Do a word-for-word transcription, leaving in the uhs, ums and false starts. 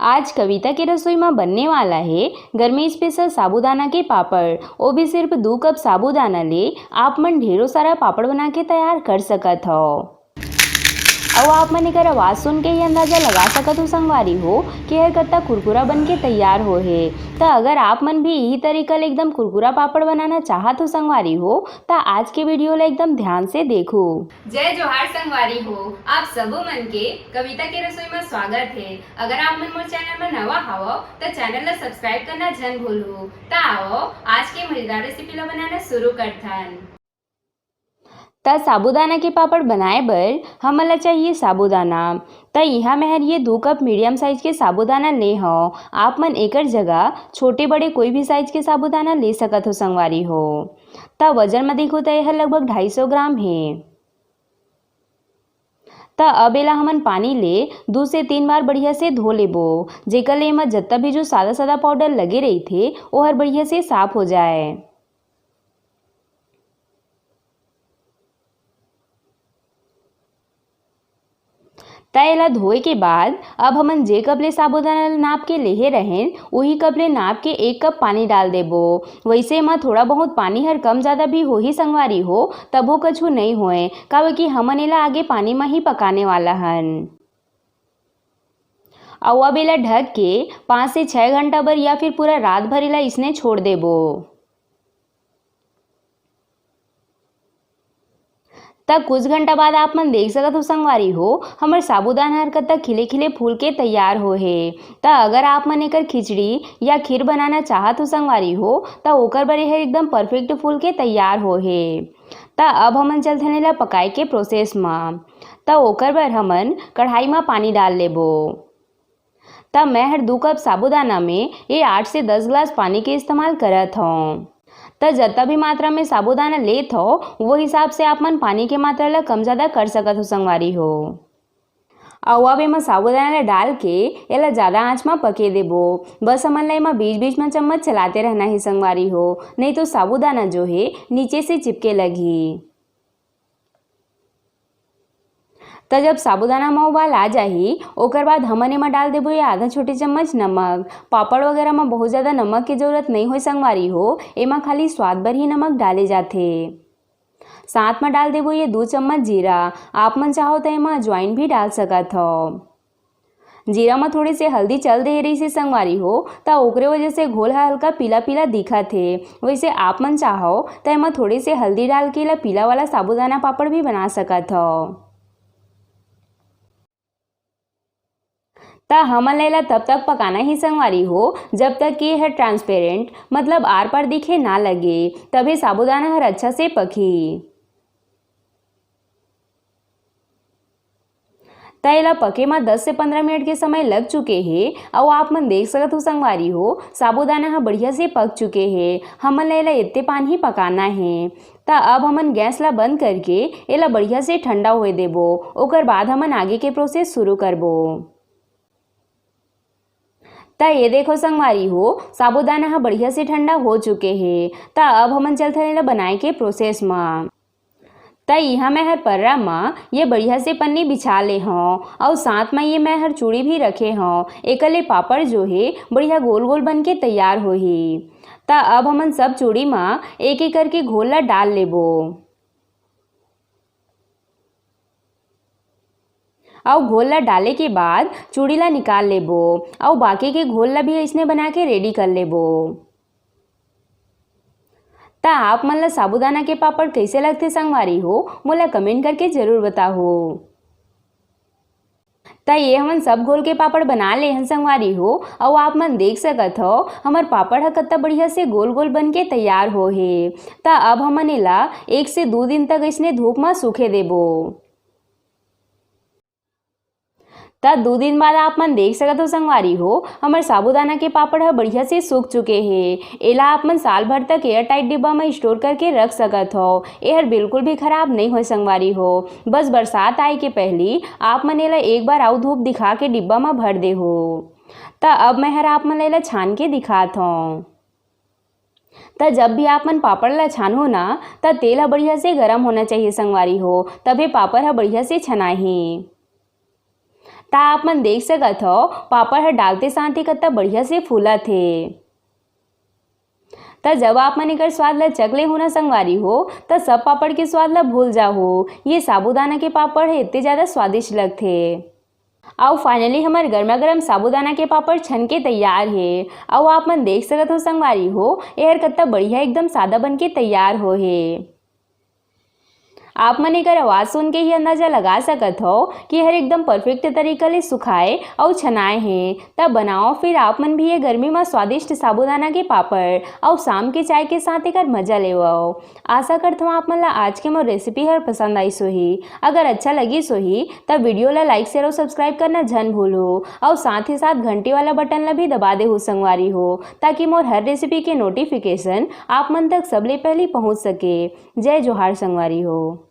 आज कविता के रसोई म बनने वाला हे गर्मी स्पेशल साबूदाना के पापड़। वो भी सिर्फ दू कप साबूदाना ले आप मन ढेरों सारा पापड़ बना के तैयार कर सकत हव। अउ आप मन एकर आवाज सुन के ही अंदाजा लगा सकत हो संगवारी हो कि यह कत्ता कुरकुरा बन के तैयार हो हे। त अगर आप मन भी यही तरीका ले एकदम कुरकुरा पापड़ बनाना चाहत हो संगवारी हो, त आज के वीडियो ला एकदम ध्यान से देखो। जय जोहार संगवारी हो, आप सबो मन के कविता के रसोई म स्वागत हे। अगर आप मन मोर चैनल म नवा हवव, त चैनल ला सब्सक्राइब करना झन भूलहू। त आवव, आज के मजेदार रेसिपी ला बनाना शुरू करथन। त साबूदाना के पापड़ बनाए बर हमन ला चाहिए साबूदाना। त इहाँ मैं हर ये दू कप मीडियम साइज के साबूदाना ले हव। आप मन एकर जगह छोटे बड़े कोई भी साइज के साबूदाना ले सकत हो संगवारी हो। त वजन म देखो त एहर लगभग ढाई सौ ग्राम हे। त अब एला हमन पानी ले दू से तीन बार बढ़िया से धो लेबो, जेकर ले एमा जत्ता भी जो सादा सादा पाउडर लगे रहिथे, ओहर बढ़िया से साफ हो जाए। त एला धोए के बाद अब हमन जे कप ले साबूदाना ल नाप के लेहे रहेन, उही कप ले नाप के एक कप पानी डाल देबो। वैसे एमा थोड़ा बहुत पानी हर कम जादा भी होही संगवारी हो, तभो कछु नइ होए, काबर कि हमन एला आगे पानी म ही पकाने वाला हन। अउ अब एला ढक के पाँच से छः घंटा बर या फिर पूरा रात भर एला इसने छोड़ देबो। त कुछ घंटा बाद आप मन देख सकत हो संगवारी हो, हमर साबूदाना हर कत्ता खिले खिले फूल के तैयार हो हे। त अगर आप मन एकर खिचड़ी या खीर बनाना चाहत हो संगवारी हो, त ओकर बर एहर एकदम परफेक्ट फूल के तैयार हो हे। त अब हमन चलथन एला पकाए के प्रोसेस म। त ओकर बर हमन कढ़ाई म पानी डाल लेबो। त मैं हर दू कप साबूदाना में ये आठ से दस ग्लास पानी के इस्तेमाल करत हौं। त जत्ता भी मात्रा में साबूदाना लेत हव, वो हिसाब से आप मन पानी के मात्रा ला कम जादा कर सकत हो संगवारी हो। अउ अब एमा साबूदाना ला डाल के एला जादा आंच म पके देबो। बस हमन ला एमा बीच-बीच म चम्मच चलाते रहना हे संगवारी हो, नहीं तो साबूदाना जो हे नीचे से चिपके लगही। त जब साबूदाना म उबाल आ जाही, ओकर बाद हमन एमा डाल देबो ये आधा छोटे चम्मच नमक। पापड़ वगैरह म बहुत ज़्यादा नमक के जरूरत नइ होय संगवारी हो, एमा खाली स्वाद बर ही नमक डाले जाथे। साथ म डाल देबो ये दू चम्मच जीरा। आप मन चाहो त एमा अजवाइन भी डाल सकत हव। जीरा म थोड़े से हल्दी चल दे रहिसे संगवारी हो, त ओकरे वजह से घोल ह हल्का पीला-पीला दिखत हे। वैसे आप मन चाहो, त एमा थोड़े से हल्दी डाल के एला पीला वाला साबूदाना पापड़ भी बना सकत हव। त हमन ला एला तब तक पकाना ही संगवारी हो, जब तक कि ये ह ट्रांसपेरेंट, मतलब आर-पार दिखे ना लगे, तभे साबूदाना हर अच्छा से पकही। त एला पके म दस से पंद्रह मिनट के समय लग चुके हे, अउ आप मन देख सकत हो संगवारी हो, साबूदाना ह बढ़िया से पक चुके हे। हमन ला एला एत्ते पान ही पकाना हे। त अब हमन गैस ला बंद करके एला बढ़िया से ठंडा होए देबो, ओकर बाद हमन आगे के प्रोसेस शुरू करबो। त ये देखो संगवारी हो, साबूदाना ह बढ़िया से ठंडा हो चुके हे। त अब हमन चलथन एला बनाए के प्रोसेस म। त इहाँ मैं हर पर्रा म ये बढ़िया से पन्नी बिछा ले हौं, अउ साथ म ये मैं हर चूड़ी भी रखे हौं। एकर ले पापड़ जो हे बढ़िया गोल-गोल बन के तैयार होही। त अब हमन सब चूड़ी म एक-एक करके घोल ला डाल लेबो। अउ घोल ला डाले के बाद चूड़ी ला निकाल लेबो, अउ बाकी के घोल ला भी अइसने बना के रेडी कर लेबो। त आप मन ला साबूदाना के पापड़ कइसे लगथे संगवारी हो, मोला कमेंट करके जरूर बताहू। त ये हमन सब घोल के पापड़ बना ले हन संगवारी हो, अउ आप मन देख सकत हव, हमर पापड़ ह कत्ता बढ़िया से गोल-गोल बन के तैयार हो हे। त अब हमन एला एक से दू दिन तक अइसने धूप म सूखे देबो। त दू दिन बाद आप मन देख सकत हो संगवारी हो, हमर साबूदाना के पापड़ ह बढ़िया से सूख चुके हे। एला आप मन साल भर तक एयर टाइट डिब्बा म स्टोर करके रख सकत हव। एहर बिल्कुल भी खराब नइ होय संगवारी हो। बस बरसात आए के पहिली आप मन एला एक बार अउ धूप दिखा के डिब्बा म भर देहू। त अब मैं हर आप मन ला एला छान के दिखात हौं। त जब भी आप मन पापड़ ला छानहू ना, त तेल ह बढ़िया से गरम होना चाहिए संगवारी हो, तभे पापड़ ह बढ़िया से छनाही। त आप मन देख सकत हव, पापड़ ह डालते साथ ही कत्ता बढ़िया से फूलत हे। त जब आप मन एकर स्वाद ल चख लेहू ना संगवारी हो, त सब पापड़ के स्वाद ल भूल जाहू। ये साबूदाना के पापड़ ह इतने ज्यादा स्वादिष्ट लगथे। अउ finally हमर गर्मा गर्म साबूदाना के पापड़ छन के तैयार हे। अउ आप मन देख सकत हो संगवारी हो, एहर कत्ता बढ़िया एकदम सादा बन के तैयार हो हे। आप मन एकर आवाज सुन के ही अंदाजा लगा सकत हो कि एहर एकदम perfect तरीका ले सुखाए अउ छनाए हे। तब बनाओ फिर आप मन भी ये गर्मी म स्वादिष्ट साबूदाना के पापड़ अउ शाम के चाय के साथ एकर मजा लेवव। आशा करत हूँ आप मन ला आज के मोर recipe हर पसंद आइस होही। अगर अच्छा लगिस होही, तब video ला like, share अउ subscribe करना झन भूलहू अउ साथ ही साथ घंटी वाला button ला भी दबा देहू संगवारी हो, ताकि मोर हर recipe के notification आप मन तक सबले पहली पहुँच सके। जय जोहार संगवारी हो।